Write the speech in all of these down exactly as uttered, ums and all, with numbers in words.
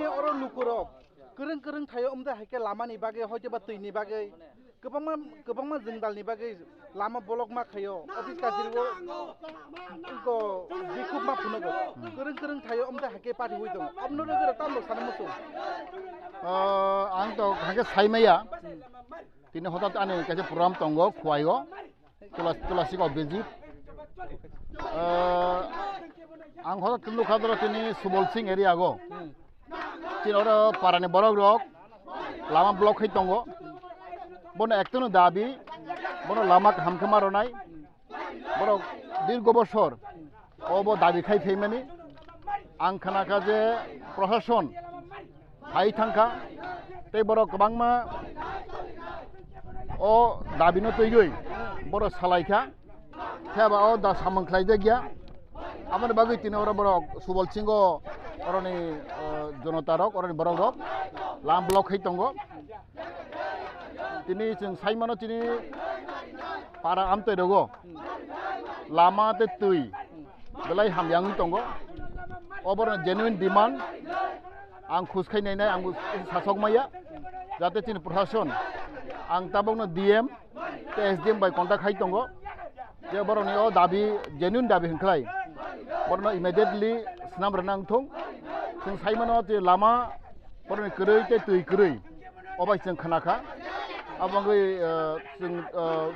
Oro lukurok kwrwng kwrwng thaio, wngde hai khe lamani bagwi, hoito ba twini bagwi, kwbangma, kwbangma jwngdalni bagwi lama block ma khaio, office kachari o iko bikhuk ma phunugo, kwrwng kwrwng thaio, wngde hai khe party hui tongo, aboni bagwi rok tamo sana muchung. Ah, ang to hai khe sai maya. Tini hotat ani kaisa program tongo, Khowai o. Tulas-, Tulasik Abhijit. Ah, ang hoda tini nukha doro tini Subol Singh area go. Tini oro parani borok rok lama block khai tongo. Bono ektono dabi, bono lama kaham khe ma rwnai. Borok dirgo bosor obo dabi khai phaimani. Ang khnakha je proshashan phai thangkha, tei borok kwbangma o dabino twiwi borok salaikha, phiya ba o da samung khlaijakya. Aboni bagwi tini oro borok Subol Singh o oroni, o, jonota rok, oroni borok rok lam block khai tongo. Tini chwng sai mano, tini para amtwi rogo lama tei twi belai hamya wngwi tongo. Oborokni genuine demand ang khus khai nainai, ang sasok maya, jate chini proshashan, ang tabokno D M tei S D M bai contact khai tongo, je borokni o dabi, genuine dabi hwnkhlai borokno immediately swnam rwna wngthung. Chwng sai mano je lama borokni kwrwi tei twi kwrwi, o bai chwng khnakha. Abo wngwi, eh, chwng, eh,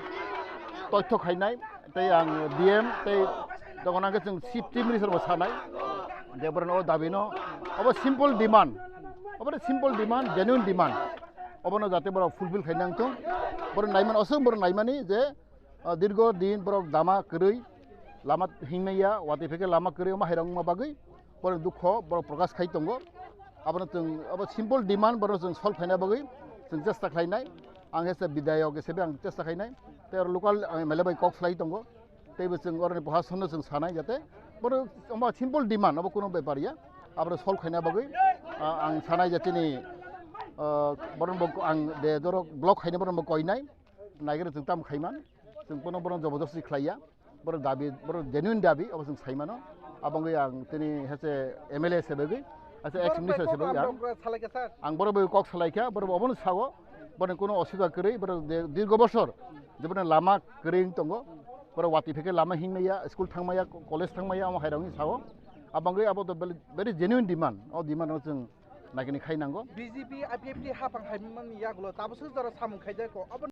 toitho khainai. Tei ang D M tei dogon angkhe chwng Chief Minister bo sanai je borokno o dabino, obo simple demand, obo simple demand, genuine demand, obono jate borok fulfill khai nangthung. Borok naiman, aswk borok naimani je, ah, dirgo din borok lama kwrwi, lama himya, watwi phai khe lama kwrwi, omo hairok wngma bagwi borok dukho borok prokash khai tongo. Abono chwng, abo simple demand, bono chwng solve khaina bagwi chwng chesta khlainai. Ang hese bidayok hesebe ang chesta khainai. Tei oro local ang M L A bai kok salai tongo. Teibo chwng oroni proshasonno chwng sanai jate bono omo simple demand, obo kuno bepar ya. Abono solve khaina bagwi, ah, ang sanai je chini, ah, borokno bo ang de doro block khaina borokno bo koinai. Naigari chwng tamo khaiman. Chwng bono, bono jobodosti khlaiya. Borok dabi, borok genuine dabi, obo chwng sai mano. Aboni ang tini hese M L A sebegwi, hese ex minister sebegwi ang. Borok salai kha, sir. Ang borok bai kok salai kha, borok obono sao, borok kuno osubida kwrwi, borok de-, dirgo bosor, jeboni lama kwrwi wng tongo, borok watwi phai khe lama himya, school thangmaya, college thangmaya, omo hairok ni sao. Aboni abo to very, very genuine demand, o demand no chwng naikani khai nango. B J P, I P F T hapang hai mani yagulo tabukhe jora samung khaijak kho. Abo